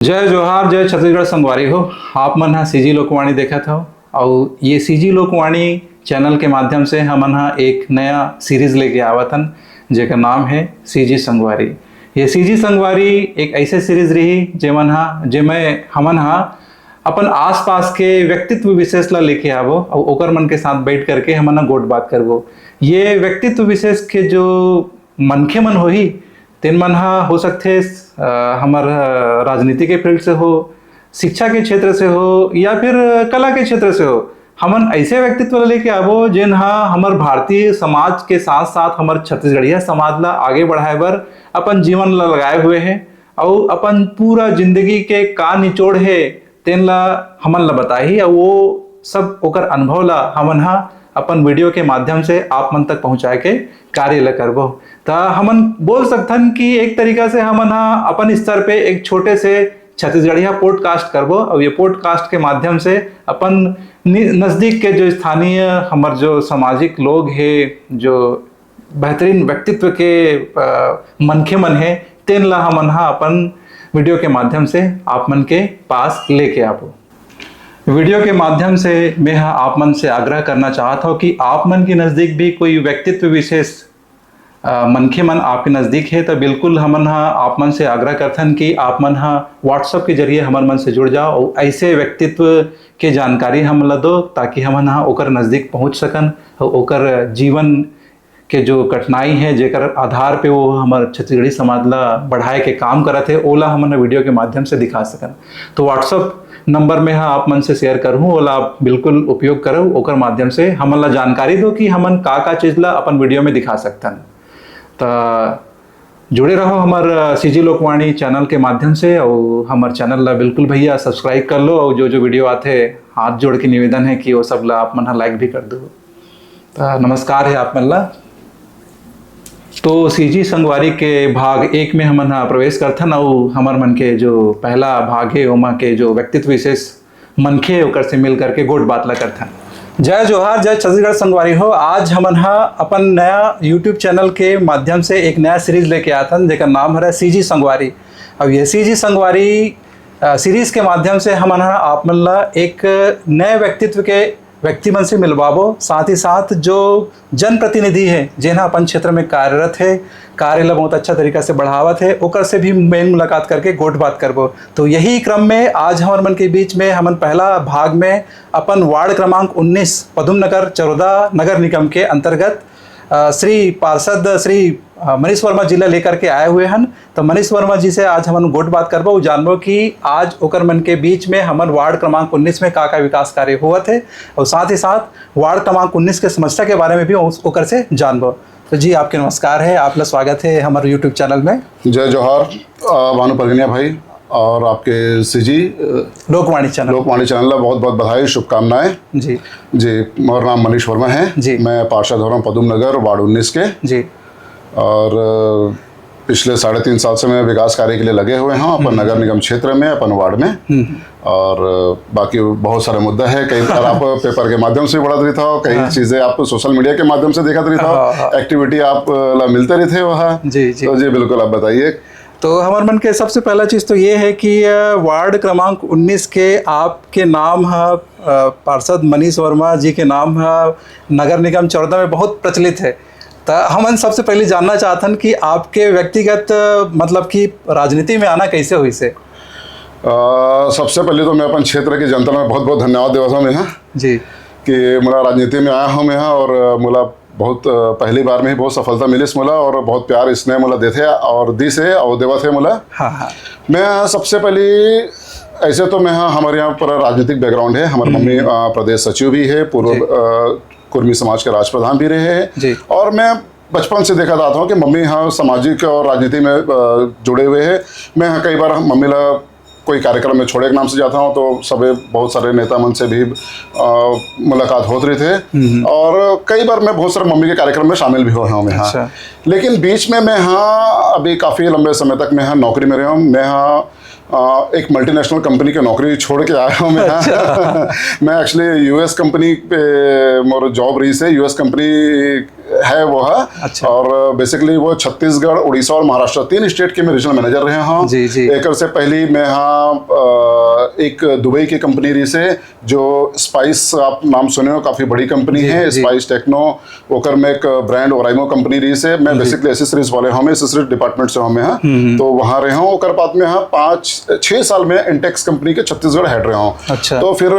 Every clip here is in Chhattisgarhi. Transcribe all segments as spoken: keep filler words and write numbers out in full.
जय जोहार, जय छत्तीसगढ़ संगवारी हो। आप मन ह सीजी लोकवाणी देखत हो, अउ ये सीजी लोकवाणी चैनल के माध्यम से हमन ह एक नया सीरीज लेके आवत हन, जेकर नाम है सीजी संगवारी। ये सीजी संगवारी एक ऐसे सीरीज रही, जेमन ह जेमे हमन ह अपन आसपास के व्यक्तित्व विशेष ला लेके आबो, अउ ओकर मन के साथ बैठ करके हमन ह गोठ बात करबो। ये व्यक्तित्व विशेष के जो मनखे मन होही, तेन मन ह हो सकथे अ, हमर अ, राजनीति के फील्ड से हो, शिक्षा के क्षेत्र से हो, या फिर कला के क्षेत्र से हो। हमन ऐसे व्यक्तित्व ला लेके आबो, जेन ह हमर भारतीय समाज के साथ साथ हमर छत्तीसगढ़िया समाज ला आगे बढ़ाए बर अपन जीवन ला लगाए हुए हे, अउ अपन पूरा जिंदगी के का निचोड़ हे, तेन ला हमन ला बताही, अउ वो सब ओकर अनुभव ला हमन ह अपन वीडियो के माध्यम से आप मन तक पहुंचाए के कार्य ला करबो। त हमन बोल सकथन कि एक तरीका से हमन ह अपन स्तर पे एक छोटे से छत्तीसगढ़िया पॉडकास्ट करबो, अउ ये पॉडकास्ट के माध्यम से अपन नि-, नजदीक के जो स्थानीय हमर जो सामाजिक लोग हे, जो बेहतरीन व्यक्तित्व के अ, मनखे मन हे, तेन ला हमन ह अपन वीडियो के माध्यम से आप मन के पास लेके आबो। वीडियो के माध्यम से मैं ह आप मन से आग्रह करना चाहत हव कि आप मन के नजदीक भी कोई व्यक्तित्व विशेष अ, मनखे मन आपके नजदीक हे, त बिल्कुल हमन ह आप मन से आग्रह करथन कि आप मन ह WhatsApp के जरिए हमर मन से जुड़ जाओ अउ ऐसे व्यक्तित्व के जानकारी हमन ला दो, ताकि हमन ह ओकर नजदीक पहुंच सकन अउ ओकर जीवन के जो कठिनाई हे, जेकर आधार पे वो हमर छत्तीसगढ़ी समाज ला बढ़ाए के काम करत हे, ओला हमन ह वीडियो के माध्यम से दिखा सकन। तो WhatsApp नंबर में ह आप मन से शेयर करहूँ, ओला आप बिल्कुल उपयोग करो, ओकर माध्यम से हमन ला जानकारी दो कि हमन का-का चीज ला अपन वीडियो में दिखा सकथन। त जुड़े रहो हमर, अ, सीजी लोकवाणी चैनल के माध्यम से, अउ हमर चैनल ला बिल्कुल भैया सब्सक्राइब कर लो, अउ जो-जो वीडियो आथे, हाथ जोड़ के निवेदन हे कि वो सब ला आप मन ह लाइक भी कर दो। त नमस्कार हे आप मन ला। तो सीजी संगवारी के भाग एक में हमन ह प्रवेश करथन, अउ हमर मन के जो पहला भाग हे, ओमा के जो व्यक्तित्व विशेष मनखे, ओकर से मिल करके गोठ बात ला करथन। जय जोहार, जय छत्तीसगढ़ संगवारी हो। आज हमन ह अपन नया YouTube चैनल के माध्यम से एक नया सीरीज लेके आथन, जेकर नाम हरे सीजी संगवारी। अब ये सीजी संगवारी, अ, सीरीज के माध्यम से हमन ह आप मन ला एक नए व्यक्तित्व के व्यक्ति मन से मिलवाबो, साथ ही साथ जो जनप्रतिनिधि हे, जेन ह अपन क्षेत्र में कार्यरत हे, कार्य ला बहुत अच्छा तरीका से बढ़ावत हे, ओकर से भी मेल मुलाकात करके गोठ बात करबो। तो यही क्रम में आज हमर मन के बीच में हमन पहला भाग में अपन वार्ड क्रमांक उन्नीस पदुम नगर चरोदा नगर निगम के अंतर्गत, अ, श्री पार्षद श्री, अ, मनीष वर्मा जी ला लेकर के आए हुए हन। तो मनीष वर्मा जी से आज हमन गोठ बात करबो, जानबो कि आज ओकर मन के बीच में हमन वार्ड क्रमांक उन्नीस में का-का विकास कार्य होवत हे, और साथ ही साथ वार्ड क्रमांक उन्नीस के समस्या के बारे में भी उस-, ओकर से जानबो। तो जी, आपके नमस्कार है, आप ला स्वागत है हमारे YouTube चैनल में। जय जोहार, अ, भानु परगनिया भाई, और आपके सीजी, अ, लोकवाणी चैनल। लोकवाणी चैनल ला बहुत-बहुत बधाई, शुभकामनाएं। जी। जी, मोर नाम मनीष वर्मा है। जी। मैं पार्षद हो रहा हूँ पदुम नगर, वार्ड उन्नीस के। जी। और, अ, पिछले साढ़े तीन साल से मैं विकास कार्य के लिए लगे हुए हूँ, अपन हम्म। नगर निगम क्षेत्र में, अपन वार्ड में। हम्म। और, अ, बाकी बहुत सारे मुद्दा है, कई बार आप पेपर के माध्यम से पढ़त रहता हो, कई हाँ। चीजें आप सोशल मीडिया के माध्यम से देखत रहता हो, हाँ, हाँ। एक्टिविटी आप, अ, ला मिलते रहते हो वहाँ। जी, जी। तो जी, बिल्कुल, आप बताइए। तो हमर मन के सबसे पहला चीज तो ये है कि, अ, वार्ड क्रमांक उन्नीस के आपके नाम ह, अ, पार्षद मनीष वर्मा जी के नाम ह नगर निगम चरोदा में बहुत प्रचलित है। त हमन सबसे पहले जानना चाहथन कि आपके व्यक्तिगत, अ, मतलब कि राजनीति में आना कैसे होइस हे? अ, सबसे पहले तो मैं अपन क्षेत्र के जनता में बहुत-बहुत धन्यवाद देवत हूँ मैं यहाँ जी। कि मोला राजनीति में आया हूँ मैं यहाँ और, अ, मोला बहुत, अ, पहली बार में ही बहुत सफलता मिलिस मोला और बहुत प्यार स्नेह मोला देथे और दिस हे और देवत हे मोला। हाँ, हाँ। मैं सबसे पहले, ऐसे तो मैं, हाँ, हमारे यहाँ पूरा राजनीतिक बैकग्राउंड है। हमारी हम्म। मम्मी, अ, प्रदेश सचिव भी है, पूर्व, जी। अ, कुर्मी समाज के राष्ट्रप्रधान भी रहे हैं। जी। और मैं बचपन से देखत आता हूँ कि मम्मी यहाँ सामाजिक और राजनीति में, अ, जुड़े हुए हैं। मैं यहाँ कई बार मम्मी ला कोई कार्यक्रम में छोड़े के नाम से जाता हूँ, तो सबे बहुत सारे नेता मन से भी, अ, मुलाकात होत रहिथे। हम्म। और कई बार मैं बहुत सारे मम्मी के कार्यक्रम में शामिल भी हुए हूँ मैं यहाँ। अच्छा। लेकिन बीच में मैं यहाँ अभी काफ़ी लंबे समय तक मैं यहाँ नौकरी में रहा हूँ। मैं यहाँ अ, एक मल्टीनेशनल कंपनी के नौकरी छोड़ के आया हूँ मैं। अच्छा। मैं एक्चुअली यूएस कंपनी पे मोर जॉब रहिसे, यूएस कंपनी है वो है। अच्छा। और बेसिकली वो छत्तीसगढ़, उड़ीसा और महाराष्ट्र, तीन स्टेट के मैं रीजनल मैनेजर रहे हूँ। जी, जी। एकर से पहली मैं हाँ अ, एक दुबई की कंपनी रहिसे, जो स्पाइस, आप नाम सुने हो, काफी बड़ी कंपनी जी, है जी। Spice techno. ओकर में एक ब्रांड ओराइमो कंपनी रहिसे, मैं जी। बेसिकली एसेसरीज वाले हूँ, एसेसरीज डिपार्टमेंट से हूँ मैं हाँ। हम्म, हम्म। तो वहाँ रहे हूँ। ओकर बाद में हाँ पाँच छः साल में इंटेक्स कंपनी के छत्तीसगढ़ हेड रहे हूँ। अच्छा। तो फिर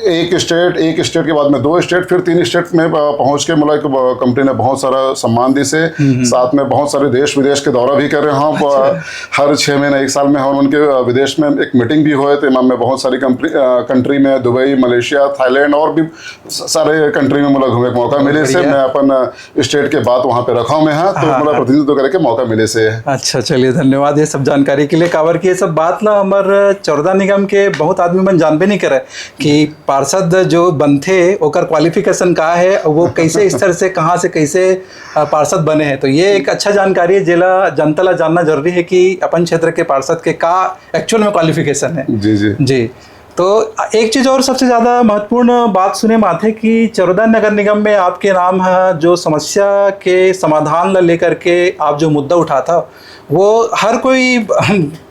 एक स्टेट, एक स्टेट के बाद में दो स्टेट, फिर तीन स्टेट में प-, पहुंच के मतलब एक ब-, कंपनी ने बहुत सारा सम्मान दिसे। हम्म, हम्म। साथ में बहुत सारे देश विदेश के दौरा भी करे हूँ। प-, अच्छा। हर छः महीने, एक साल में हम उनके, अ, विदेश में एक मीटिंग भी होए, तो एमा मैं बहुत सारी कंपनी, अ, कंट्री में, दुबई, मलेशिया, थाईलैंड और भी स-, सारे कंट्री में मतलब घूमे के मौका बहुत मिले से बढ़िया। मैं अपन, अ, स्टेट के बात वहाँ पे रखा हूँ मैं हाँ, तो हाँ, मतलब हाँ। प्रतिनिधित्व करे के मौका मिले से। अच्छा, चलिए, धन्यवाद ये सब जानकारी के लिए। काबर कि ये सब बात ला हमर चौरदा निगम के बहुत आदमी मन जानबे नहीं करे कि पार्षद जो बनथे, ओकर क्वालिफिकेशन का है, वो कैसे स्तर से, कहाँ से कैसे, अ, पार्षद बने हैं। तो ये एक अच्छा जानकारी है, जेला जनता ला जानना जरूरी है कि अपन क्षेत्र के पार्षद के का एक्चुअल में क्वालिफिकेशन है। जी, जी। जी। तो एक चीज और सबसे ज्यादा महत्वपूर्ण बात सुने में आथे कि चरोदा नगर निगम में आपके नाम है, जो समस्या के समाधान ला लेकर के आप जो मुद्दा उठाथा, वो हर कोई,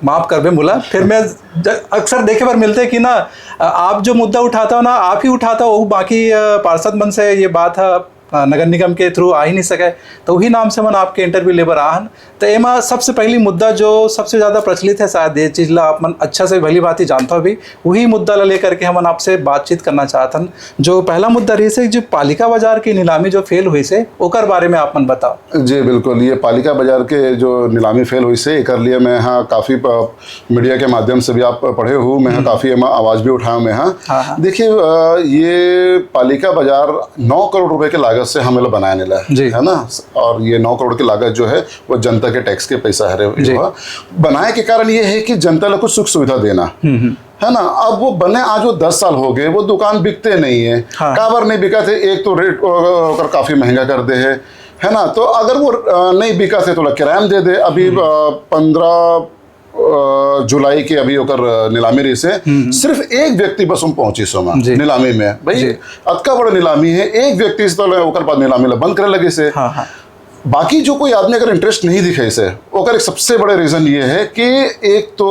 माफ करबे मोला, फिर मैं ज-, अक्सर देखे बर मिलथे कि ना, आप जो मुद्दा उठाथा हो ना, आप ही उठाथा हो, बाकी, अ, पार्षद मन से ये बात है, अ, नगर निगम के थ्रू आ ही नहीं सके, तो वही नाम से हमन आपके इंटरव्यू ले बर आहन। तो एमा सबसे पहली मुद्दा जो सबसे ज्यादा प्रचलित है, शायद ये चीज ला आप मन अच्छा से भली भांति जानता हो भी, वही मुद्दा ला लेकर के हमन आपसे बातचीत करना चाहत हन। जो पहला मुद्दा रहिसे, जो पालिका बाजार की नीलामी जो फेल हुई से, ओकर बारे में आप मन बताओ। जी बिल्कुल, ये पालिका बाजार के जो नीलामी फेल हुई से, एकर लिए मैं हाँ काफी प-, मीडिया के माध्यम से भी आप पढ़े हो, मैं हाँ हम्म। काफी एमा आवाज भी उठाया मैं हाँ। हाँ, हाँ। देखिए, अ, ये पालिका बाजार नौ करोड़ रुपए के लागत से हमें लोग बनाने ला, जी। है ना? और ये नौ करोड़ की लागत जो है, वो जनता के टैक्स के पैसा हरे जी। हुआ। बनाए के कारण ये है कि जनता ला कुछ सुख सुविधा देना, हम्म, हम्म। है ना? अब वो बने आज वो दस साल हो गए, वो दुकान बिकते नहीं है। हाँ। काबर नहीं बिकत है? एक तो रेट, अ, ओकर काफी महंगा कर दे है, है ना? तो अगर वो, अ, नहीं बिकत है तो ओला किराया में दे दे। अभी, हम्म। अ, पन्द्रह, अ, जुलाई के अभी ओकर नीलामी रहिसे, हम्म, हम्म। सिर्फ एक व्यक्ति बस हम पहुंचिस ओमा जी। नीलामी में। भाई, जी। अतका बड़ा नीलामी है, एक व्यक्ति से तो ओकर बाद नीलामी ला बंद करे लगिसे। हाँ, हाँ। बाकी जो कोई आदमी अगर इंटरेस्ट नहीं दिखाइसे, ओकर एक सबसे बड़े रीजन ये है कि एक तो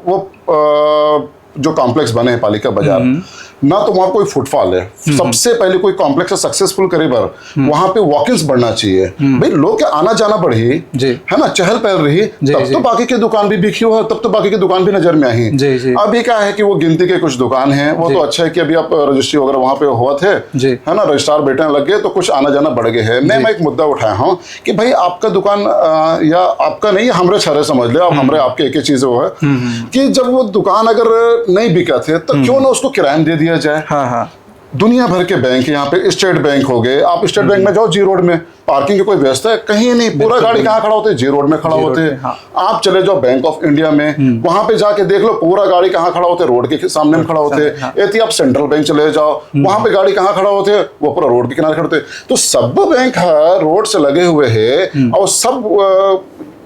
वो, अ, जो कॉम्प्लेक्स बने हैं पालिका बाजार, हम्म। ना तो वहाँ कोई फुटफॉल है। हम्म। सबसे पहले कोई कॉम्प्लेक्स सक्सेसफुल करे बर हम्म। वहाँ पे वॉकिंग्स बढ़ना चाहिए। हम्म। भाई, लोग के आना जाना बढ़ी, जी। है ना, चहल पहल रही, जी, तब जी। तो बाकी के दुकान भी बिकी हुआ, तब तो बाकी के दुकान भी नजर में आई। जी, जी। अभी क्या है कि वो गिनती के कुछ दुकान हैं, वो जी। तो अच्छा है कि अभी आप रजिस्ट्री वगैरह वहाँ पे हुआ थे, जी। है ना, रजिस्ट्रार बैठने लग गए तो कुछ आना जाना बढ़ गए है। मैं, जी। मैं एक मुद्दा उठाया हूँ कि भाई आपका दुकान, अ, या आपका नहीं, हमरे छरे समझ ले, आप हम्म। हमरे आपके एक ही चीज वो है हम्म, हम्म। कि जब वो दुकान अगर नहीं बिका थे तो हम्म। क्यों ना उसको किराए में दे दिया जाए। हाँ, हाँ। दुनिया भर के बैंक यहाँ पे, स्टेट बैंक हो गए, आप स्टेट बैंक हम्म। में जाओ, जी रोड में पार्किंग की कोई व्यवस्था है? कहीं नहीं। पूरा बिल्कुल, गाड़ी बिल्कुल। कहाँ खड़ा होते? जी रोड में खड़ा जी रोड होते। पे, हाँ। आप चले जाओ बैंक ऑफ इंडिया में, हम्म। वहां पे जाके देख लो, पूरा गाड़ी कहाँ खड़ा होते? रोड के सामने में खड़ा होते। सामने, हाँ। यदि आप सेंट्रल बैंक चले जाओ, हम्म। वहां पे गाड़ी कहाँ खड़ा होते? वो पूरा रोड के किनारे खड़े होते। तो सब बैंक है, रोड से लगे हुए है, हम्म। और सब, अ,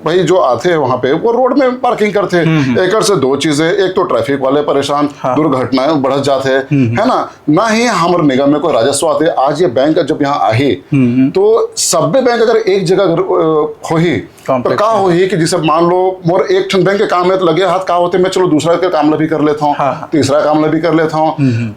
भाई जो आते हैं वहां पे, वो रोड में पार्किंग करते हैं। हम्म, हम्म। एकर से दो चीजें, एक तो ट्रैफिक वाले परेशान, हाँ। दुर्घटनाएं बढ़ जाते हैं, हम्म, हम्म। है ना? ना ही हमर निगम में कोई राजस्व आते। आज ये बैंक जब यहाँ आही, हम्म, हम्म। तो सब्बे बैंक अगर एक जगह अगर, अ, होही, तो कॉम्प्लेक्स का में। होही कि जैसे मान लो मोर एक ठन बैंक के काम है तो लगे हाथ का होते, मैं चलो दूसरा के काम ला भी कर लेता हूँ, हाँ, हाँ। तीसरा काम ला भी कर लेता हूँ। हम्म, हम्म।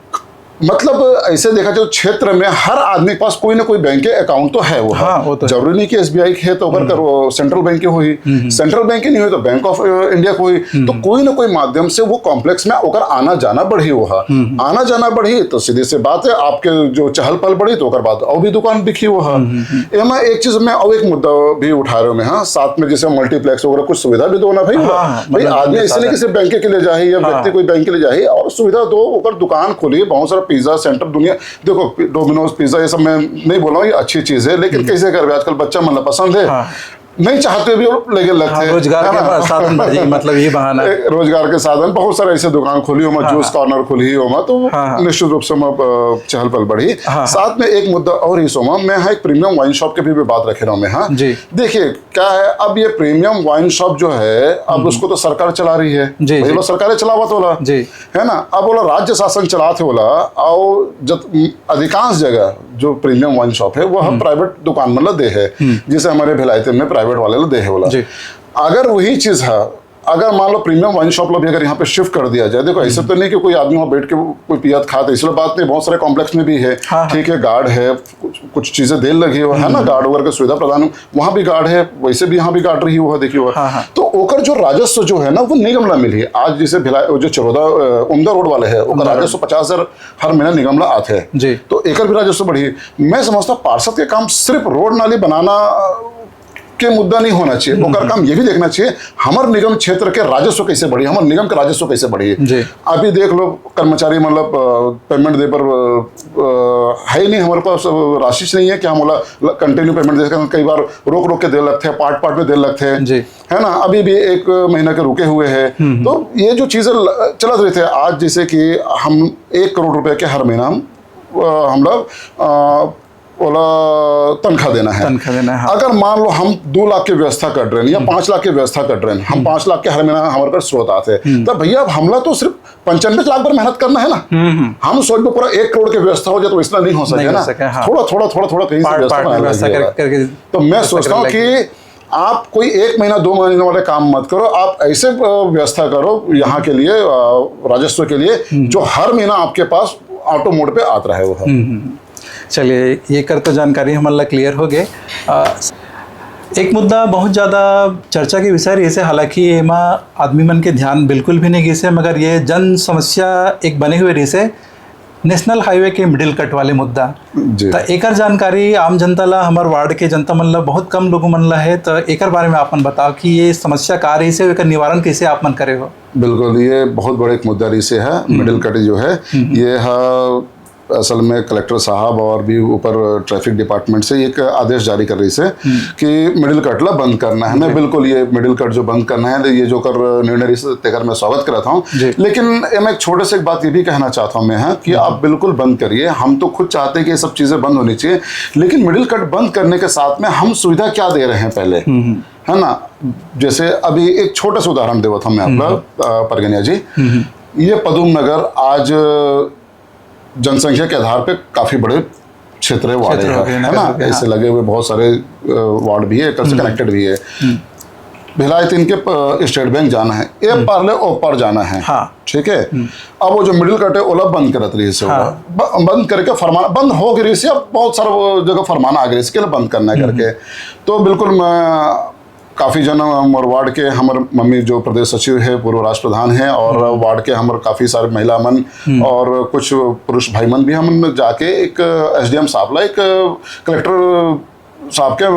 मतलब ऐसे देखा जाए तो क्षेत्र में हर आदमी के पास कोई ना कोई बैंक के अकाउंट तो है वो है। हाँ, वो तो है। जरूरी नहीं कि एसबीआई के है तो ओकर हम्म। कर, वो सेंट्रल बैंक के होही, हम्म, हम्म। सेंट्रल बैंक के नहीं होही तो बैंक ऑफ, अ, इंडिया के होही। हम्म। तो कोई ना कोई माध्यम से वो कॉम्प्लेक्स में ओकर आना जाना बढ़ी वो है। हम्म, हम्म। आना जाना बढ़ी तो सीधी सी बात है, आपके जो चहल पहल बढ़ी तो ओकर बाद और भी दुकान बिकी वो है। हम्म, हम्म, हम्म। एमा एक चीज में और एक मुद्दा भी उठा रहे हो मैं, हाँ, साथ में जैसे मल्टीप्लेक्स वगैरह कुछ सुविधा भी दो ना भाई। हाँ, हाँ, भाई, मतलब आदमी जैसे ऐसे नहीं ज्यादा। किसी बैंक के लिए जाही या हाँ। व्यक्ति कोई बैंक के लिए जाही और सुविधा दो, ओकर दुकान खोलिए, बहुत सारा पिज्जा सेंटर दुनिया, देखो, डोमिनोज पिज्जा ये सब मैं नहीं बोल रहा हूँ, ये अच्छी चीज है, लेकिन हम्म। कैसे करबे, आजकल बच्चा मन ला पसंद है। हाँ। नहीं चाहते भी, वो लेके लगथे, हाँ, रोजगार है के ना? साधन बढ़ही, मतलब, ये बहाना। ए, रोजगार के साधन, बहुत सारे ऐसे दुकान खुलही ओमा, हाँ, जूस हाँ। कॉर्नर खुलही ओमा, तो हाँ, हाँ। निश्चित रूप से ओमा, अ, चहल पहल बढ़ही। हाँ, हाँ। साथ में एक मुद्दा और ही सोमा, मैं यहाँ एक प्रीमियम वाइन शॉप के भी, भी बात रखे रहा हूँ मैं, हाँ। जी। देखिए, क्या है, अब ये प्रीमियम वाइन शॉप जो है, अब हम्म। उसको तो सरकार चला रही है, जी, वही जी। वो सरकारें चलावत होला, जी। है ना? अब ओला राज्य शासन चलात हे ओला, और जब अधिकांश जगह जो प्रीमियम वाइन शॉप है, वो हम हम्म। प्राइवेट दुकान मन ला दे है, हम्म। जैसे हमारे भिलाईते में प्राइवेट वाले ला दे है ओला। जी। अगर वही चीज है, अगर मान लो प्रीमियम वाइन शॉप ला भी अगर यहाँ पे शिफ्ट कर दिया जाए, देखो, ऐसे हम्म। तो नहीं कि कोई आदमी वहाँ बैठ के कोई पियत खात है, इसलिए बात नहीं, बहुत सारे कॉम्प्लेक्स में भी है, हाँ, हाँ। ठीक है, गार्ड है, कुछ, कुछ चीजें देर लगी हुआ है ना, हम्म। गार्ड वगैरह की सुविधा प्रदान, वहाँ भी गार्ड है, वैसे भी यहाँ भी गार्ड रही हुआ है, देखिए हुआ। हाँ, हाँ। तो ओकर जो राजस्व जो है ना, वो निगम ला मिलही। आज जैसे भिलाई, जो चरोदा, अ, उमदा रोड वाले है, ओकर उमदा रोड। राजस्व पचास हजार हर महीना निगम ला आथे। जी। तो एकर भी राजस्व बढ़ही। मैं समझता हूँ, पार्षद के काम सिर्फ रोड नाली बनाना, अ, के मुद्दा नहीं होना चाहिए। हम्म, ओकर हम्म। काम ये भी देखना चाहिए, हमर निगम क्षेत्र के राजस्व कैसे बढ़ही, हमर निगम के राजस्व कैसे बढ़ही। जी। अभी देख लो, कर्मचारी, मतलब, अ, पेमेंट दे बर, अ, अ, है ही नहीं, हमारे पास, अ, राशि नहीं है कि हम ओला ल-, कंटिन्यू पेमेंट दे सकें। कई बार रोक रोक के दे लगथे, पार्ट पार्ट में दे लगथे, जी। है ना? अभी भी एक महीना के रुके हुए हैं। हम्म, हम्म। तो ये जो चीजें ल-, चलत रहिथे, आज जैसे कि हम एक करोड़ रुपए के हर महीना हम, अ, हम लोग, अ, ओला तनख्वाह देना है। तनख्वाह देना है, हाँ। अगर मान लो हम दो लाख के व्यवस्था कर रहे हैं या हम्म। पाँच लाख के व्यवस्था कर रहे हैं, हम हम्म। पाँच लाख के हर महीना हमारे पास स्रोत आते हैं, हम्म। तब भैया, अब हमला तो सिर्फ पंचानबे लाख भर मेहनत करना है ना। हम्म, हम्म। हम सोच में पूरा एक करोड़ के व्यवस्था हो जाए तो इतना नहीं हो सके नहीं हो ना। सके, हाँ। थोड़ा, थोड़ा, थोड़ा, थोड़ा कहीं से पार्ट, व्यवस्था पार्ट में बनाना व्यवस्था लग कर, जाएगा। करके तो मैं तो सोचता हूँ करके कि आप कोई एक महीना, दो महीने वाले काम मत करो, आप ऐसे, अ, व्यवस्था करो यहाँ के लिए, अ, राजस्व के लिए, हम्म। जो हर महीना आपके पास ऑटो मोड पे आत रहे वो है। हम्म, हम्म। चलिए, ये कर तो जानकारी हमन ला क्लियर हो गए। अ, एक मुद्दा बहुत ज्यादा चर्चा के विषय रहिसे, हालांकि एमा आदमी मन के ध्यान बिल्कुल भी नहीं गिसे, मगर ये जन समस्या एक बने हुए रहिसे, नेशनल हाईवे के मिडिल कट वाले मुद्दा। जी। त एकर जानकारी आम जनता ला, हमर वार्ड के जनता मन ला, बहुत कम लोगों मन ला है, त एकर बारे में आप मन बताओ कि ये समस्या का रहिसे, एकर निवारण कैसे आप मन करे हो? बिल्कुल, ये बहुत बड़े एक मुद्दा रहिसे है, हम्म। मिडिल कट जो है, हम्म। ये है असल में कलेक्टर साहब और भी ऊपर ट्रैफिक डिपार्टमेंट से एक आदेश जारी कर रहिसे हम्म। कि मिडिल कट ला बंद करना है। मैं जी। बिल्कुल ये मिडिल कट जो बंद करना है, तो ये जो कर निर्णय रहिसे, तेकर मैं स्वागत करत हूँ। जी। लेकिन एमा एक छोटे से एक बात ये भी कहना चाहता हूँ मैं, हाँ, कि हम्म। आप बिल्कुल बंद करिए। हम तो खुद चाहते हैं कि ये सब चीजें बंद होनी चाहिए, लेकिन मिडिल कट बंद करने के साथ में हम सुविधा क्या दे रहे हैं पहले, हम्म। है ना? जैसे अभी एक छोटा सा उदाहरण देवत हूँ मैं आप ला, हम्म। अ, परगनिया जी, हम्म। ये पदम नगर आज जनसंख्या के आधार पे काफी बड़े क्षेत्र है, वार्ड क्षेत्र है, हो गए, है नगर ना? हो गए, ऐसे हाँ। लगे हुए बहुत सारे, अ, वार्ड भी है, एकर से हम्म। कनेक्टेड भी है। हम्म। भिलाई तीन के प-, स्टेट बैंक जाना है, ए हम्म। पार ले ओ पार जाना है। हाँ। ठीक है? हम्म। अब वो जो मिडिल कट है, ओला बंद करत रहिसे, हाँ। ओला ब-, बंद करके फरमान, बंद हो गई रहिसे, अब बहुत सारा वो जगह फरमान आ गए, इसके लिए बंद करना है हम्म। करके। तो बिल्कुल मैं काफी जन हमर वार्ड के, हमर मम्मी जो प्रदेश सचिव है, पूर्व राष्ट्रप्रधान है, और हम्म। वार्ड के हमर काफी सारे महिला मन हम्म। और कुछ पुरुष भाई मन भी, हमन जाके एक एसडीएम साहब ला, एक कलेक्टर साहब के, अ,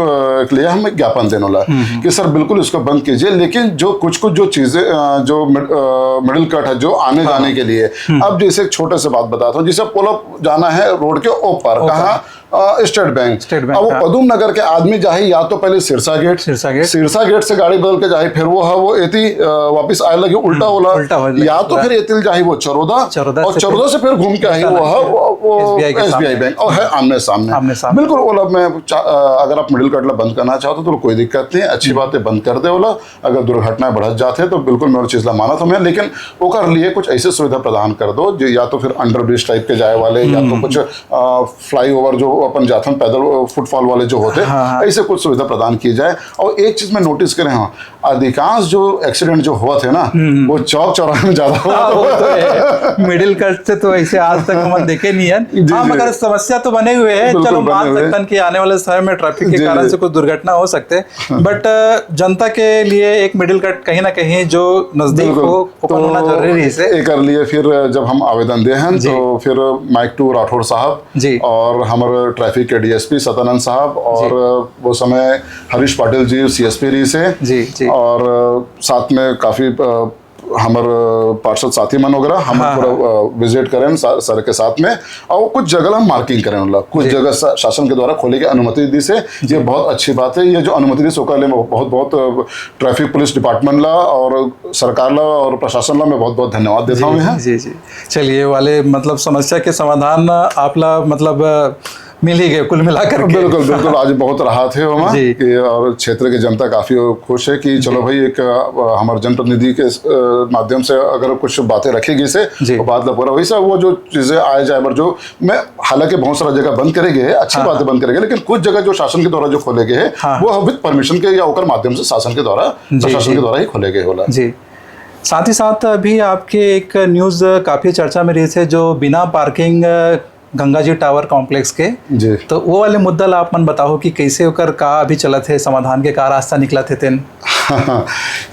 के लिए हम एक ज्ञापन देने वाला हम्म, हम्म। कि सर, बिल्कुल इसको बंद कीजिए, लेकिन जो कुछ कुछ जो चीजें, अ, जो मिड-, अ, मिडिल कट है, जो आने हाँ। जाने के लिए, हम्म। अब जैसे एक छोटे से बात बताता हूँ, जैसे पोला जाना है रोड के ऊपर, ऊपर। कहाँ? अ, स्टेट बैंक। स्टेट बैंक, अब वो हाँ। पदम नगर के आदमी जाही या तो पहले Sirsa gate, Sirsa gate. Sirsa gate से गाड़ी बदल के जाही, फिर वो है वो एती, अ, वापस आए लगे उल्टा हम्म, ओला, उल्टा हो जाए। या तो हाँ। फिर एती जाही वो चरोदा, चरोदा और से चरोदा फिर से फिर घूम के आई उल्टा वो है लगे। वो, वो एसबीआई के एसबीआई सामने। बैंक और है आमने सामने। आमने सामने। बिल्कुल ओला मैं चा-, अ, अगर आप मिडिल कट ला बंद करना चाहते हो तो कोई दिक्कत नहीं, अच्छी हम्म। बात है, बंद कर दे ओला। अगर दुर्घटनाएं बढ़त जाते हैं तो बिल्कुल मैं वो चीज ला मानत हूँ मैं, लेकिन ओकर लिए कुछ ऐसे सुविधा प्रदान कर दो जो या तो फिर अंडर ब्रिज टाइप के जाए वाले या तो हम्म। कुछ, अ, फ्लाईओवर जो अपन जाथन पैदल, अ, फुटफॉल वाले जो होते, हाँ, हाँ। ऐसे कुछ सुविधा प्रदान की जाए। और एक चीज मैं नोटिस करे हूँ, अधिकांश जो एक्सीडेंट जो होत है ना, हम्म। वो चौक चौराहे में ज्यादा होत हाँ, वो तो है। मिडिल कट से तो ऐसे आज तक हमन देखे नहीं है। जी, हाँ, जी। मगर समस्या तो बने हुए है। बिल्कुल चलो, बने मान हुए। सकतन कि आने वाले समय में ट्रैफिक के जी, कारण जी। से कुछ दुर्घटना हो सकते हैं। हाँ। बट, अ, जनता के लिए एक मिडिल कट कहीं ना कहीं जो नजदीक बिल्कुल। हो, ओपन तो होना जरूरी है इसे। एकर लिए फिर जब हम आवेदन दे हैं, जी। तो फिर माइक टू राठौर साहब जी। और हमारे ट्रैफिक के डीएसपी सतानंद साहब और जी। वो समय हरीश पाटिल जी सीएसपी रहिसे जी, जी। और साथ में काफी, अ, हमर, अ, पार्षद साथी मन वगैरह, हम हाँ, पूरा, हाँ। अ, विजिट करें सा-, सर के साथ में, और कुछ जगह हम मार्किंग करें, मतलब, कुछ जी। जगह सा-, शासन के द्वारा खोले के अनुमति दी से, ये जी। बहुत अच्छी बात है। ये जो अनुमति दी से, ओकर लिए मैं बहुत, बहुत, अ, ट्रैफिक पुलिस डिपार्टमेंट ला और सरकार ला और प्रशासन ला मैं बहुत, बहुत धन्यवाद देता जी, हूँ यहाँ। जी, जी। चलिए, ये वाले, मतलब, समस्या के समाधान आप ला, मतलब, अ, मिल ही गए कुल मिला करके। बिल्कुल, बिल्कुल, आज बहुत राहत है वहाँ जी। कि, और क्षेत्र की जनता काफी खुश है कि चलो जी। भाई, एक, अ, हमारे जनप्रतिनिधि के, अ, माध्यम से अगर कुछ बातें रखी गई से, जी। वो बात ला पूरा वही से, वो जो चीजें आए जाए, पर जो मैं, हालांकि बहुत सारा जगह बंद करे गए हैं, अच्छी हाँ, बात है, हाँ। बंद करे गए, लेकिन कुछ जगह जो शासन के द्वारा जो खोले गए हैं, हाँ। वो विद परमिशन के या ओकर माध्यम से शासन के द्वारा, जी, प्रशासन जी। के द्वारा ही खोले गए होला। जी। साथ ही साथ अभी आपके एक न्यूज़ काफ़ी चर्चा में रही है, जो बिना पार्किंग, अ, गंगा जी टावर कॉम्प्लेक्स के। जी। तो वो वाले मुद्दा ला आप मन बताओ कि कैसे ओकर का अभी चलत है, समाधान के का रास्ता निकलत हे तेन?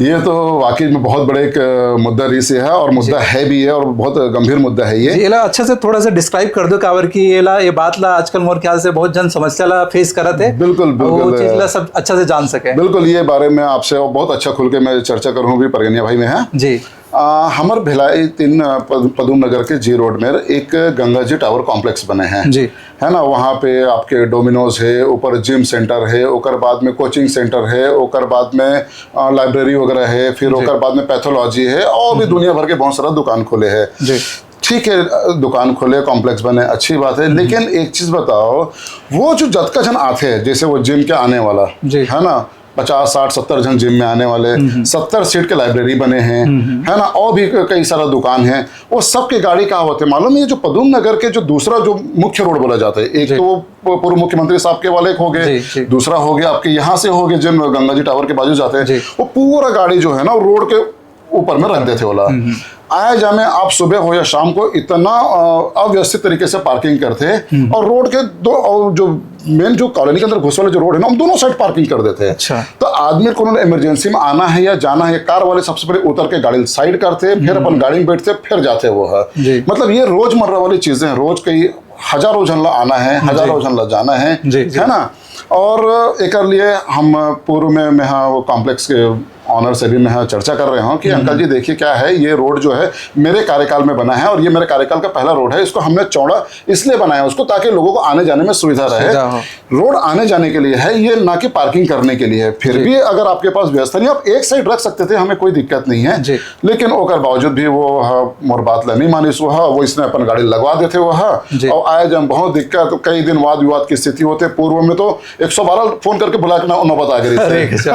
ये तो वाकई में बहुत बड़े एक, अ, मुद्दा रही से है और मुद्दा जी। है भी है और बहुत गंभीर मुद्दा है ये। जी, एला अच्छे से थोड़ा सा डिस्क्राइब कर दो, काबर कि एला, ये बात ला आजकल मोर ख्याल से बहुत जन समस्या ला फेस करत है। बिल्कुल, और वो बिल्कुल। चीज़ ला सब अच्छा से जान सके। बिल्कुल, ये बारे में आपसे बहुत अच्छा खुल के मैं चर्चा करूँ भी, परगनिया भाई में है। जी। आ, हमर भिलाई तीन, आ, पद-, पदुम नगर के जी रोड में एक गंगा जी टावर कॉम्प्लेक्स बने हैं, जी। है ना? वहाँ पे आपके डोमिनोज है, ऊपर जिम सेंटर है, ओकर बाद में कोचिंग सेंटर है, ओकर बाद में, आ, लाइब्रेरी वगैरह है, फिर जी। ओकर बाद में पैथोलॉजी है, और भी हम्म। दुनिया भर के बहुत सारा दुकान खुले हैं। जी। ठीक है, अ, दुकान खुले, कॉम्प्लेक्स बने, अच्छी बात है, हम्म। लेकिन एक चीज बताओ, वो जो जतका जन आते हैं, जैसे वो जिम के आने वाला, जी। है ना, पचास, साठ, सत्तर जन जिम में आने वाले, हम्म। सत्तर सीट के लाइब्रेरी बने हैं, हम्म। है ना, और भी क-, कई सारा दुकान है, वो सबके गाड़ी का होते हैं मालूम है? ये जो पदुम नगर के जो दूसरा जो मुख्य रोड बोला जाता है, एक जी। तो वो प-, पूर्व मुख्यमंत्री साहब के वाले हो गए, जी, जी। दूसरा हो गया आपके यहाँ से हो गए, जिन गंगा जी टावर के बाजू जाते हैं, जी। वो पूरा गाड़ी जो है ना, वो रोड के ऊपर में रख देते होला। हम्म। आए जाए में आप सुबह हो या शाम को इतना, अ, अव्यवस्थित तरीके से पार्किंग करते हैं हम्म। और रोड के दो, और जो मेन जो कॉलोनी के अंदर घुस वाले जो रोड है ना, हम दोनों साइड पार्किंग कर देते हैं। अच्छा। तो आदमी को उन्होंने इमरजेंसी में आना है या जाना है, कार वाले सबसे पहले उतर के गाड़ी साइड करते हैं, फिर हम्म। अपन गाड़ी में बैठते हैं, फिर जाते हैं वो है। जी। मतलब ये रोजमर्रा वाली चीजें हैं, रोज कई हजारों जन ला आना है, जी। हजारों जन ला जाना है, जी, जी। है ना? और एकर लिए हम पूर्व में, मैं हाँ वो कॉम्प्लेक्स के ऑनर से भी मैं हाँ चर्चा कर रहे हूँ कि हम्म। अंकल जी देखिए क्या है, ये रोड जो है मेरे कार्यकाल में बना है और ये मेरे कार्यकाल का पहला रोड है, इसको हमने चौड़ा इसलिए बनाया उसको ताकि लोगों को आने जाने में सुविधा रहे। सुविधा हो। रोड आने जाने के लिए है, ये ना कि पार्किंग करने के लिए है। फिर जी। भी अगर आपके पास व्यवस्था नहीं, आप एक साइड रख सकते थे, हमें कोई दिक्कत नहीं है। जी। लेकिन ओकर बावजूद भी वो, हाँ, मोर बात ला नहीं मानिस, वो, हाँ, वो इसने अपन गाड़ी लगवा देते, वो, हाँ। जी। और आए जब बहुत दिक्कत, कई दिन वाद विवाद की स्थिति होते। पूर्व में तो एक सौ बारह फोन करके बुला के ना, नौबत आ गई अरे, थी। अच्छा।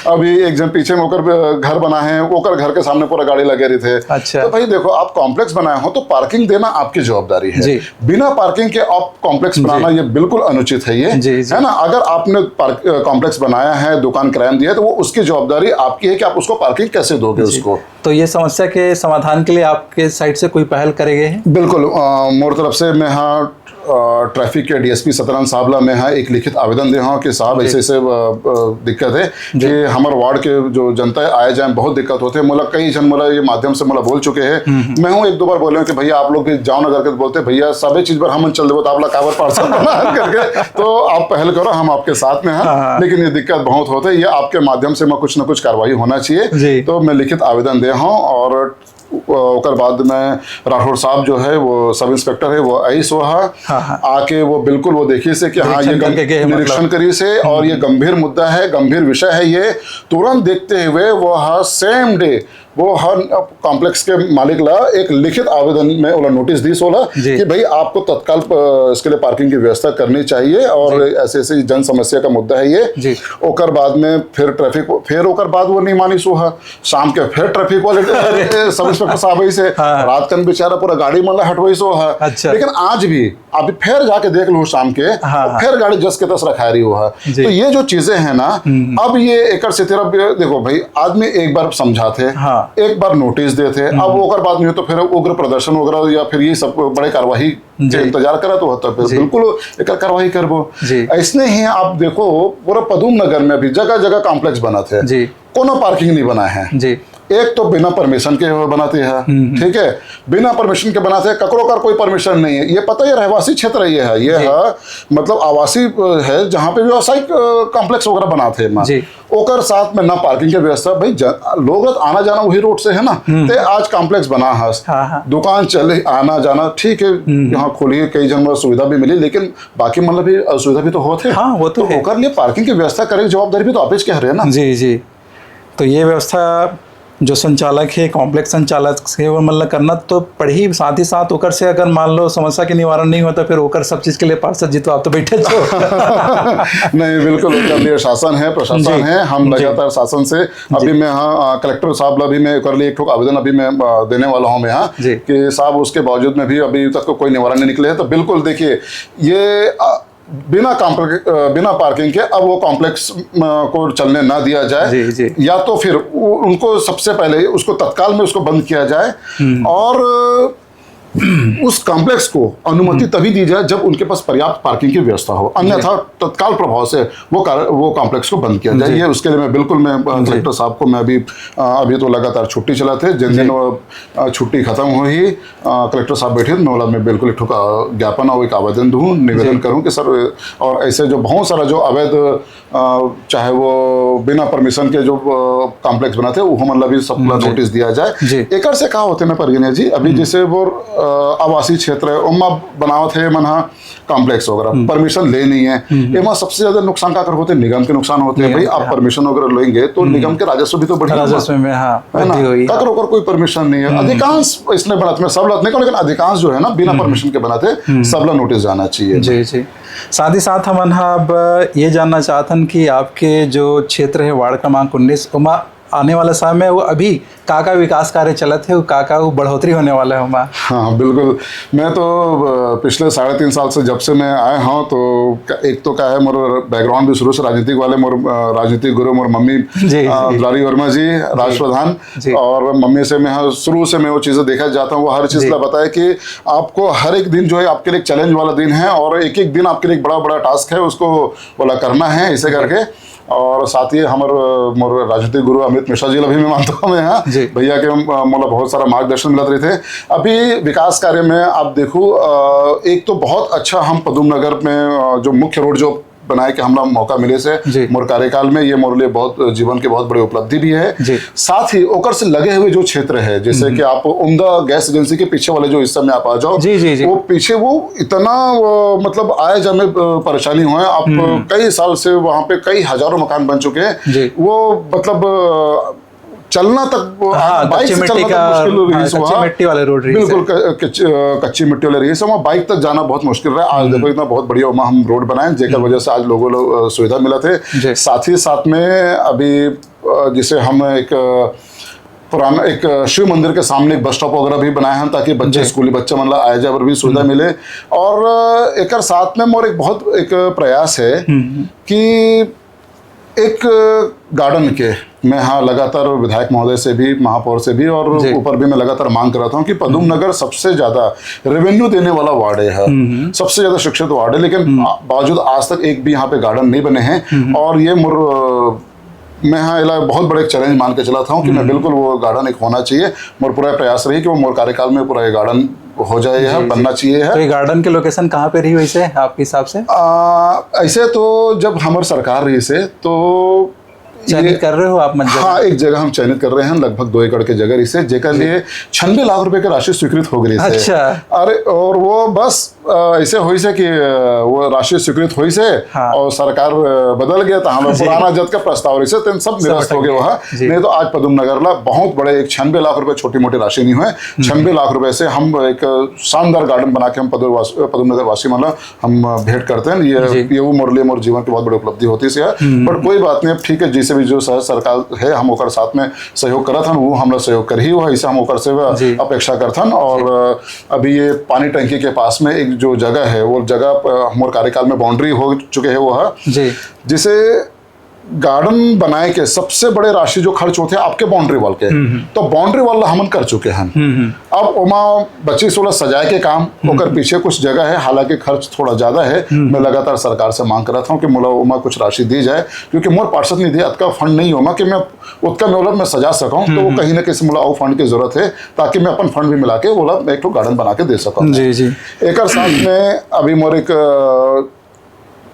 अभी एक जन पीछे में ओकर घर बना है, ओकर घर के सामने पूरा गाड़ी लगे रही थे। अच्छा। तो भाई देखो, आप कॉम्प्लेक्स बनाए हो तो पार्किंग देना आपकी जवाबदारी है। जी। बिना पार्किंग के आप कॉम्प्लेक्स जी। बनाना, ये बिल्कुल अनुचित है ये, जी, जी। है ना? अगर आपने पार्क-, अ, कॉम्प्लेक्स बनाया है, दुकान किराया में दिया है, तो वो उसकी जवाबदारी आपकी है कि आप उसको पार्किंग कैसे दोगे जी। उसको। तो ये समस्या के समाधान के लिए आपके साइड से कोई पहल करे गए हैं? बिल्कुल, अ, मोर तरफ से मैं हाँ, अ, ट्रैफिक के डीएसपी सतरंग साहब ला मैं हाँ एक लिखित आवेदन दे हाँ कि साहब जी। ऐसे ऐसे, अ, अ, दिक्कत है जी। कि हमर वार्ड के जो जनता है आए जाए बहुत दिक्कत होते हैं। मोला कई जन मोला ये माध्यम से मोला बोल चुके हैं। हम्म, हम्म। मैं हूँ एक दो बार बोले हूँ कि भैया आप लोग भी जाओ ना करके, बोलते भैया सबे चीज पर हम चल देबो तो आप ला काबर पार्षद बना करके। तो आप पहल करो, हम आपके साथ में हैं। हाँ, हाँ। लेकिन ये दिक्कत बहुत होते है, ये आपके माध्यम से मैं कुछ ना कुछ कार्रवाई होना चाहिए। जी। तो मैं लिखित आवेदन दे हूँ और, अ, ओकर बाद में राठौड़ साहब जो है वो सब इंस्पेक्टर है, वो आइस वो हा, हाँ, हाँ। आके वो बिल्कुल वो देखी से कि हाँ, निरीक्षण ये गं-, करके गए हैं, निरीक्षण मतलब। करी से और ये हम्म। गंभीर मुद्दा है, गंभीर विषय है ये। तुरंत देखते हुए वो हा सेम डे वो हर कॉम्प्लेक्स के मालिक ला एक लिखित आवेदन में ओला नोटिस दी सोला जी। कि भाई आपको तत्काल, अ, इसके लिए पार्किंग की व्यवस्था करनी चाहिए और जी। ऐसे ऐसे जन समस्या का मुद्दा है ये। जी। ओकर बाद में फिर ट्रैफिक, फिर ओकर बाद वो नहीं मानिस वो हा। शाम के फिर ट्रैफिक वाले, अरे। सब इंस्पेक्टर साहब ही से हाँ। रात कन बेचारा पूरा गाड़ी मन ला हटवाई सो हा। अच्छा। लेकिन आज भी अभी फिर जाके देख लो शाम के, हाँ, तो हाँ। फिर गाड़ी जस के तस रखा रही हुआ है। जी। तो ये जो चीजें हैं ना, हम्म। अब ये एकर से तेरा भी देखो भाई, आदमी एक बार समझाते, हाँ। एक बार नोटिस देते, हम्म। अब ओकर बाद में तो फिर उग्र प्रदर्शन वगैरह या फिर ये सब बड़े कार्रवाई के जी। इंतजार करा तो होता, फिर जी। बिल्कुल एकर कार्रवाई करबो। जी। ऐसने ही आप देखो, पूरा पदुम नगर में भी जगह जगह कॉम्प्लेक्स बना थे, जी। कोनो पार्किंग नहीं बना है। जी। एक तो बिना परमिशन के वो बनाते हैं। ठीक है, बिना परमिशन के बनाते हैं, ककरो कर कोई परमिशन नहीं है। ये पता, ये रहवासी क्षेत्र ये है, ये है मतलब आवासीय है, जहाँ पे व्यावसायिक कॉम्प्लेक्स वगैरह बनाते हैं। ओकर साथ में ना पार्किंग के व्यवस्था, भाई लोग आना जाना वही रोड से है ना। ते आज कॉम्प्लेक्स बना है, दुकान चले, आना जाना ठीक है, यहाँ खोलिए, कई जन सुविधा भी मिली, लेकिन बाकी मतलब भी असुविधा भी तो होते हैं। हाँ, वो तो है। ओकर लिए पार्किंग की व्यवस्था करे, जवाबदारी भी तो आप ही के हरे ना। जी जी। तो ये व्यवस्था जो संचालक है, कॉम्प्लेक्स संचालक है, वो मतलब करना तो पड़ही। साथ ही साथ ओकर से अगर मान लो समस्या के निवारण नहीं होता, फिर ओकर सब चीज के लिए पार्षद जी तो आप तो बैठे छो। नहीं, बिल्कुल, ओकर लिए शासन है, प्रशासन है, हम लगातार शासन से। अभी मैं हाँ कलेक्टर साहब ला भी मैं ओकर लिए एक ठो आवेदन अभी मैं देने वाला हूँ मैं हाँ, कि साहब उसके बावजूद में भी अभी तक कोई निवारण नहीं निकले है। तो बिल्कुल देखिए, ये बिना कॉम्प्लेक्स बिना पार्किंग के अब वो कॉम्प्लेक्स को चलने ना दिया जाए। जी जी। या तो फिर उनको सबसे पहले उसको तत्काल में उसको बंद किया जाए। हम्म। और उस कॉम्प्लेक्स को अनुमति तभी दी जाए जब उनके पास पर्याप्त पार्किंग की व्यवस्था हो, अन्यथा तत्काल प्रभाव से वो वो कॉम्प्लेक्स को बंद किया जाए। ये उसके लिए मैं बिल्कुल मैं कलेक्टर साहब को मैं अभी अभी तो लगातार छुट्टी चला थे, जिन दिन छुट्टी खत्म हुई कलेक्टर साहब बैठे, मैं बोला मैं बिल्कुल एक ठो ज्ञापन और एक आवेदन दूँ, निवेदन करूँ कि सर, और ऐसे जो बहुत सारा जो अवैध चाहे वो बिना परमिशन के जो कॉम्प्लेक्स बनाते हैं वो मतलब भी सबला नोटिस दिया जाए। एकर से का होते ना परगिनिया जी, अभी जैसे वो आवासीय क्षेत्र है, ओमा बनावत है मन हा कॉम्प्लेक्स वगैरह, परमिशन ले नहीं है, एमा सबसे ज्यादा नुकसान का कर होते, निगम के नुकसान होते हैं। भाई आप परमिशन वगैरह लेंगे तो निगम के राजस्व भी तो बढ़ेगा। राजस्व में हाँ, है ना? अगर कोई परमिशन नहीं है, अधिकांश इसने बनाते में सब लत नहीं, लेकिन अधिकांश जो है ना बिना परमिशन के बनाते, सबला नोटिस जाना चाहिए। जी जी। साथ ही साथ हमन ह अब ये जानना चाहथन कि आपके जो क्षेत्र है वार्ड क्रमांक उन्नीस, ओमा आने वाला समय में वो अभी का का विकास कार्य चलत है, का का वो बढ़ोतरी होने वाला है ओमा? हाँ, बिल्कुल। मैं तो पिछले साढ़े तीन साल से जब से मैं आया हूँ तो एक तो क्या है, मोर बैकग्राउंड भी शुरू से राजनीतिक वाले, मोर राजनीतिक गुरु मोर मम्मी दुलारी वर्मा जी, राज प्रधान, और मम्मी से मैं शुरू से मैं वो चीजें देखा जाता हूँ। वो हर चीज का बताया कि आपको हर एक दिन जो है आपके लिए चैलेंज वाला दिन है और एक एक दिन आपके लिए एक बड़ा बड़ा टास्क है, उसको बोला करना है इसे करके। और साथ ही हमर मोर राजनीतिक गुरु अमित मिश्रा जी ला भी मैं मानता हूँ मैं यहाँ भैया के मोला बहुत सारा मार्गदर्शन मिलत रही थे। अभी विकास कार्य में आप देखू, एक तो बहुत अच्छा हम पदुम नगर में जो मुख्य रोड जो बनाए के हमला मौका मिले से मोर कार्यकाल में ये मोर लिए बहुत जीवन के बहुत बड़ी उपलब्धि भी है। साथ ही ओकर से लगे हुए जो क्षेत्र है, जैसे कि आप उमदा गैस एजेंसी के पीछे वाले जो हिस्सा में आप आ जाओ, जी, जी, जी। वो पीछे वो इतना मतलब आए जाने परेशानी हुआ है। आप कई साल से वहाँ पे कई हजारों मकान बन चुके हैं। वो मतलब चलना तक, हाँ, बाइक से चलना तक मुश्किल हो रही है। कच्ची मिट्टी वाले रोड रही है, बिल्कुल। कच्ची मिट्टी वाले रही है, वहाँ बाइक तक जाना बहुत मुश्किल रहा। आज देखो इतना बहुत बढ़िया वहाँ हम रोड बनाए, जेकर वजह से आज लोगों को सुविधा मिला थे। साथ ही साथ में अभी जैसे हम एक पुराना एक शिव मंदिर के सामने एक बस स्टॉप वगैरह भी बनाए हैं, ताकि बच्चे, स्कूली बच्चे मतलब आए जाए पर भी सुविधा मिले। और एक साथ में मोर एक बहुत एक प्रयास है कि एक गार्डन के, मैं हाँ लगातार विधायक महोदय से भी, महापौर से भी और ऊपर भी मैं लगातार मांग कर रहा था हूँ कि पदुम नगर सबसे ज्यादा रेवेन्यू देने वाला वार्ड है, सबसे ज्यादा शिक्षित वार्ड है, लेकिन बावजूद आज तक एक भी यहाँ पे गार्डन नहीं बने हैं। और ये मोर मैं हाँ इला बहुत बड़े चैलेंज मान के चला था हूँ कि मैं बिल्कुल वो गार्डन एक होना चाहिए। मोर पूरा प्रयास रही कि वो मोर कार्यकाल में पूरा ये गार्डन हो जाए, बनना चाहिए है। तो ये गार्डन के लोकेशन कहाँ पे रही वैसे आपके हिसाब से? ऐसे तो जब हमारी सरकार रही से तो चयनित कर रहे हो आप? मतलब हाँ, एक जगह हम चयनित कर रहे हैं, लगभग दो एकड़ के जगह इसे, जेकर लिए छन्बे लाख रुपए की राशि स्वीकृत हो गई। अच्छा। अरे, और वो बस ऐसे होइस हे कि वो राशि स्वीकृत होइस हे। हाँ। और सरकार बदल गया था, हमारा पुराना जद का प्रस्ताव रहिस हे, तेन सब निरस्त हो गए वहाँ। नहीं तो आज पदुम नगर ला बहुत बड़े एक छन्बे लाख रुपए छोटी मोटी राशि नहीं हुए। छन्बे लाख रुपए से हम एक शानदार गार्डन बना के हम पदुम नगर वासी मतलब हम भेंट करते हैं। ये ये वो मोर लिए मोर जीवन की बहुत बड़ी उपलब्धि होती है। बट कोई बात नहीं, ठीक है, जैसे भी जो सरकार है हम ओकर साथ में सहयोग करत हन, वो हमरा सहयोग करही, वो ऐसे हम ओकर से अपेक्षा करथन। और अभी ये पानी टंकी के पास में एक जो जगह है, वो जगह मोर कार्यकाल में बाउंड्री हो चुके है वो है। जिसे गार्डन बनाए के सबसे बड़े राशि जो खर्च होथे आपके बाउंड्री वॉल के, तो बाउंड्री वॉल ला हमन कर चुके हन। अब ओमा बची सोला सजाए के काम, ओकर पीछे कुछ जगह है, हालांकि खर्च थोड़ा ज्यादा है। मैं लगातार सरकार से मांग करत हूँ कि मोला ओमा कुछ राशि दी जाए, क्योंकि मोर पार्षद निधि अतका फंड नहीं होमा कि मैं उतका में ओला मैं सजा सकूँ। तो वो कहीं ना कहीं से मोला अउ फंड की जरूरत है, ताकि मैं अपन फंड भी मिला के ओला एक ठो गार्डन बना के दे सकूँ। जी, जी। एकर साथ में अभी मोर एक अ,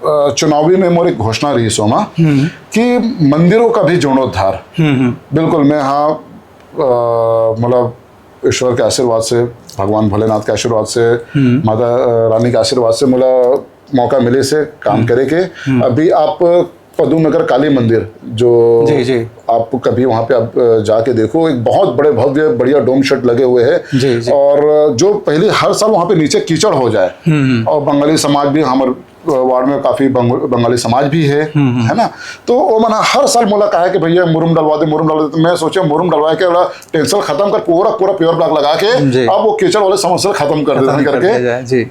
अ, चुनावी में मोर एक घोषणा रही सोमा कि मंदिरों का भी जीर्णोद्धार। बिल्कुल, मैं हाँ, अ, मतलब ईश्वर के आशीर्वाद से, भगवान भोलेनाथ के आशीर्वाद से, माता अ, रानी के आशीर्वाद से मोला मौका मिले से काम करे के। अभी आप पद्म नगर काली मंदिर जो जी, जी। आप कभी वहाँ पे आप, अ, जाके देखो, एक बहुत बड़े भव्य बढ़िया डोम शेड लगे हुए हैं। जी, जी। और जो पहले हर साल वहाँ पे नीचे कीचड़ हो जाए, और बंगाली समाज भी हमारे वार्ड में काफी बंग-, बंगाली समाज भी है, है ना? तो वो मना हर साल मोला कहा है कि भैया मुरुम डलवा दे, मुरुम डलवा दे। तो मैं सोचा मुरुम डलवा के वाला टेंशन खत्म कर, पूरा पूरा प्योर ब्लॉक लगा के जी। अब वो कीचड़ वाले समस्या खत्म कर खत्म देते कर करके दिया जाए, जी।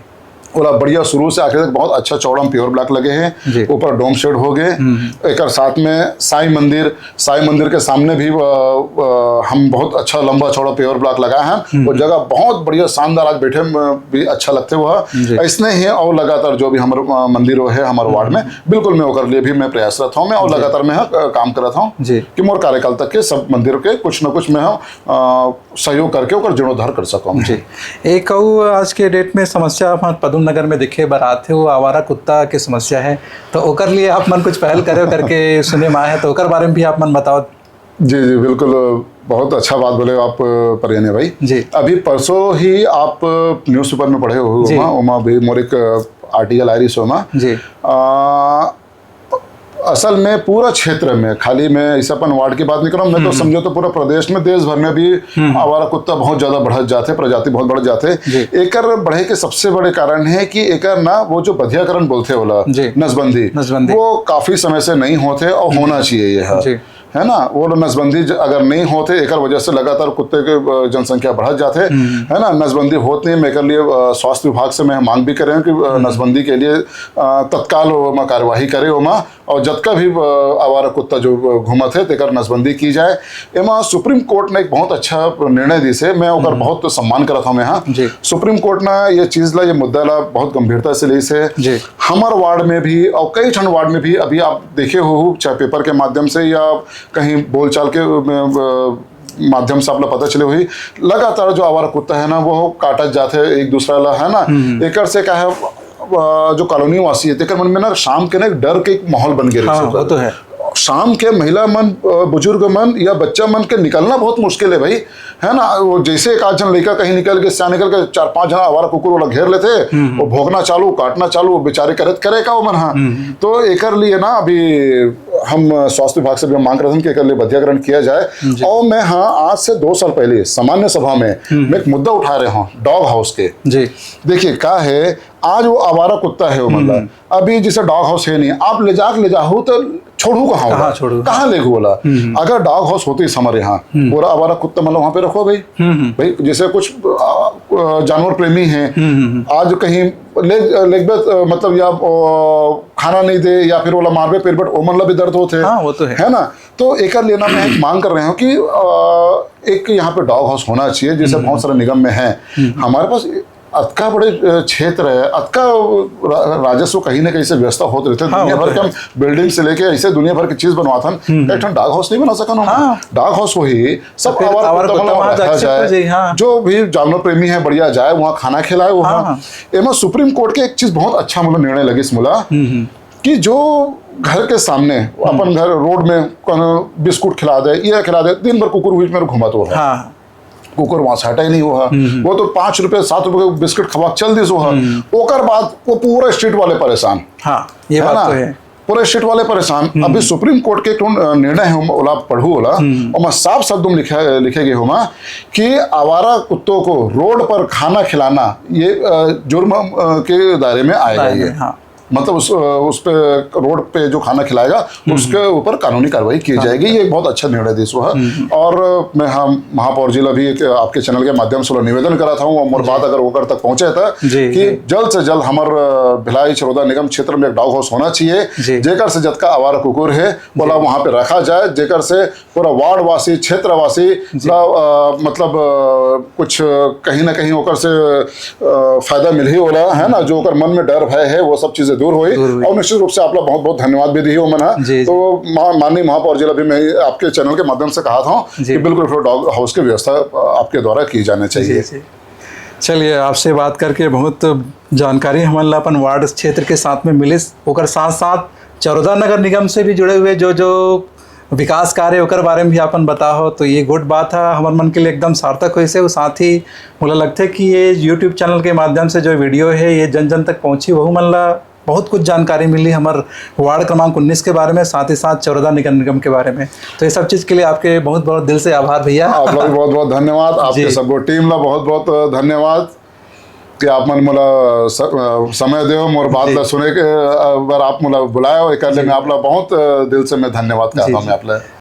ओला बढ़िया शुरू से आखिर तक बहुत अच्छा चौड़ा प्योर ब्लॉक लगे हैं। जी। ऊपर डोम शेड हो गए। एकर साथ में साईं मंदिर, साईं मंदिर के सामने भी, अ, अ, हम बहुत अच्छा लंबा चौड़ा प्योर ब्लॉक लगाए हैं। वो जगह बहुत बढ़िया शानदार, आज बैठे में भी अच्छा लगते हुआ। जी। ऐसने ही और लगातार जो भी हमारे, अ, मंदिर वो है हमारे वार्ड में, बिल्कुल मैं ओकर लिए भी मैं प्रयासरत हूँ। मैं और जी। लगातार मैं, अ, काम करत हूँ जी। कि मोर कार्यकाल तक के सब मंदिर के कुछ न कुछ मैं, अ, सहयोग करके ओकर जीर्णोद्धार कर सकूँ। जी। एक अउ आज के डेट में समस्या आप पद्म नगर में देखे बर आथे, वो आवारा कुत्ता के समस्या है, तो ओकर लिए आप मन कुछ पहल करे करके सुने में आए हैं, तो ओकर बारे में भी आप मन बताओ। जी, जी, बिल्कुल, बहुत अच्छा बात बोले आप, परियने भाई। जी। अभी परसों ही आप न्यूज़पेपर में पढ़े हो, जी। ओमा, ओमा भी मोर एक आर्टिकल आ रही सो ओमा। जी। आ, असल में पूरा क्षेत्र में, खाली मैं इसे अपन वार्ड की बात नहीं कर रहा हूँ, मैं तो हम्म। समझो तो पूरा प्रदेश में, देश भर में भी हम्म। आवारा कुत्ता बहुत ज्यादा बढ़त जाते, प्रजाति बहुत बढ़त जाते। जी। एकर बढ़े के सबसे बड़े कारण है कि एकर ना वो जो बधियाकरण बोलते होला, जी। नसबंदी, नसबंदी। वो काफी समय से नहीं होते और हम्म। होना चाहिए ये है। जी। है ना, वो लोग नसबंदी ज-, अगर नहीं होते, एकर वजह से लगातार कुत्ते के, अ, जनसंख्या बढ़त जाते, हम्म। है ना, नसबंदी होत नहीं। मैं एकर लिए, अ, स्वास्थ्य विभाग से मैं मांग भी करे हूँ कि, अ, हम्म। नसबंदी के लिए, अ, तत्काल ओमा कार्यवाही करे ओमा, और जतका भी, अ, आवारा कुत्ता जो, अ, घूमत है, तेकर नसबंदी की जाए। एमा सुप्रीम कोर्ट ने एक बहुत अच्छा निर्णय दिस हे, मैं ओकर हम्म। बहुत सम्मान करत हूँ मैं, हाँ। जी। सुप्रीम कोर्ट ने ये चीज ला, ये मुद्दा ला बहुत गंभीरता से लिस हे। जी। हमर वार्ड में भी और कई ठन वार्ड में भी अभी आप देखे हो, चाहे पेपर के माध्यम से या कहीं बोलचाल के, अ, अ, माध्यम से आप ला पता चले होही, लगातार जो आवारा कुत्ता है ना, वो काटत जात है एक दूसरा ला, है ना? हम्म। एकर से का है, अ, जो कॉलोनी वासी है, तेकर मन में ना शाम के ना एक डर के एक माहौल बन गया हाँ, रहिस हे। वो तो है। शाम के महिला मन, अ, बुजुर्ग मन या बच्चा मन के निकलना बहुत मुश्किल है भाई, है ना? वो जैसे एक आध जन लइका कहीं निकल के, सियान निकल के, चार पांच जना आवारा कुकुर वाला घेर लेते, हम्म। वो भौंकना चालू, काटना चालू, वो बेचारे करत करे का वो मन, हाँ। हम्म। तो एकर लिए ना अभी हम स्वास्थ्य विभाग से भी मांग रहे थे कि एकर लिए बधियाकरण किया जाए। जी। और मैं, हाँ, आज से दो साल पहले सामान्य सभा में हम्म। मैं एक मुद्दा उठा रहे हूँ डॉग हाउस के। जी। देखिए, का है, आज वो आवारा कुत्ता है, वो मतलब, हम्म। अभी जैसे डॉग हाउस है नहीं, आप ले जाके ले जाओ तो छोड़ू कहाँ कहाँ होगा? छोड़ू? कहाँ लेगू बोला? हम्म। अगर डॉग हाउस होती हमारे यहाँ, हम्म। पूरा आवारा कुत्ता मतलब वहाँ पे रखो भाई। हम्म, हम्म। भाई, जैसे कुछ, अ, अ, जानवर प्रेमी हैं, हम्म, हम्म, हम्म। आज कहीं ले, लेगबे, अ, मतलब, या, अ, खाना नहीं दे या फिर ओला मारबे, पेट बट ओमन ला भी दर्द होते हैं। हाँ, वो तो है। है ना? तो एकर लेना मैं एक मांग कर रहे हूँ कि, अ, एक यहाँ पे डॉग हाउस होना चाहिए, जैसे हम्म। बहुत सारे निगम में है। हम्म। हमारे पास अतका बड़े, अ, क्षेत्र है, अतका रा-, राजस्व कहीं ना कहीं से व्यवस्था होत रहते हैं। हाँ, दुनिया वो भर तो के है। हम बिल्डिंग से लेके ऐसे दुनिया भर की चीज बनवाथन, हम्म। एक ठन डॉग हाउस नहीं बना सकन हम। हाँ। डॉग हाउस वही सब तो फिर आवारा आवारा कुत्ता कुत्ता वहाँ वहाँ रखा रक्षित हो जाए। जाए, हाँ। जो भी जानवर प्रेमी है, बढ़िया जाए, वहाँ खाना खिलाए, वहाँ। हाँ, हाँ। एमा सुप्रीम कोर्ट के एक चीज बहुत अच्छा, मतलब, निर्णय लगिस मोला हम्म, हम्म। कि जो घर के सामने, हम्म। अपन घर रोड में कोनो बिस्कुट खिला दे, ये खिला दे, दिन भर कुकुर बीच में घुमात हुआ है। हाँ। कुकुर वहां से हटा ही नहीं हुआ। हम्म, हम्म। वो तो पाँच रुपए, सात रुपए के बिस्किट खवा के चल दिस हुआ। हम्म। ओकर बाद वो पूरा स्ट्रीट वाले परेशान। हाँ, ये है बात ना? तो है। पूरे स्ट्रीट वाले परेशान। हम्म। अभी सुप्रीम कोर्ट के एक ठो, अ, निर्णय है, ओला पढ़ू ओला, हम्म। ओमा साफ शब्द में लिखा, लिखे गए होमा कि आवारा कुत्तों को रोड पर खाना खिलाना ये, अ, जुर्म, अ, के दायरे में आएगा दायरे ये। में, हाँ। मतलब उस उस पे, रोड पे जो खाना खिलाएगा, उसके ऊपर कानूनी कार्रवाई की जाएगी। ये एक बहुत अच्छा निर्णय दिस हुआ है। और मैं, हम महापौर जी ला भी एक आपके चैनल के माध्यम से निवेदन करा था हूँ, मोर बात अगर ओकर तक पहुंचे था जी, कि जल्द से जल्द हमर भिलाई चरोदा निगम क्षेत्र में एक डॉग हाउस होना चाहिए, जेकर से जतका आवारा कुकुर है, ओला वहाँ पे रखा जाए, जेकर से पूरा वार्ड वासी, क्षेत्रवासी ला, अ, मतलब, अ, कुछ कहीं ना कहीं ओकर से, अ, फायदा मिलही ओला, है ना, जो ओकर मन में डर भय है, वो सब चीजें दूर होई। और निश्चित रूप से आप लोग बहुत बहुत धन्यवाद भी दी हो मन। जी, जी। तो मा-, माननीय महापौर जी ला भी मैं आपके चैनल के माध्यम से कहा था जी। कि बिल्कुल फिर डॉग हाउस की व्यवस्था, अ, आपके द्वारा की जानी चाहिए। जी, जी। चलिए, आपसे बात करके बहुत जानकारी हमन ला अपन वार्ड क्षेत्र के साथ में मिलिस। ओकर साथ साथ चरोदा नगर निगम से भी जुड़े हुए जो जो विकास कार्य ओकर बारे में भी आपन बताहो, तो ये गुड बात है, हमर मन के लिए एकदम सार्थक होइस हे। साथ ही मोला लगथे कि ये YouTube चैनल के माध्यम से जो वीडियो है, ये जन जन तक पहुंची, वहू मन ला बहुत कुछ जानकारी मिली हमर वार्ड क्रमांक उन्नीस के बारे में, साथ ही साथ चरोदा निगम निगम के बारे में। तो ये सब चीज के लिए आपके बहुत बहुत दिल से आभार भैया। आप लोग बहुत बहुत धन्यवाद, आपके जी। सबको टीम ला बहुत बहुत धन्यवाद कि आप मन मोला स-, अ, समय देव, मोर बात जी। ला सुने के, अ, बर आप मोला बुलाए हो, एकर लिए मैं आप ला बहुत, अ, दिल से मैं धन्यवाद करता हूँ मैं आप ला।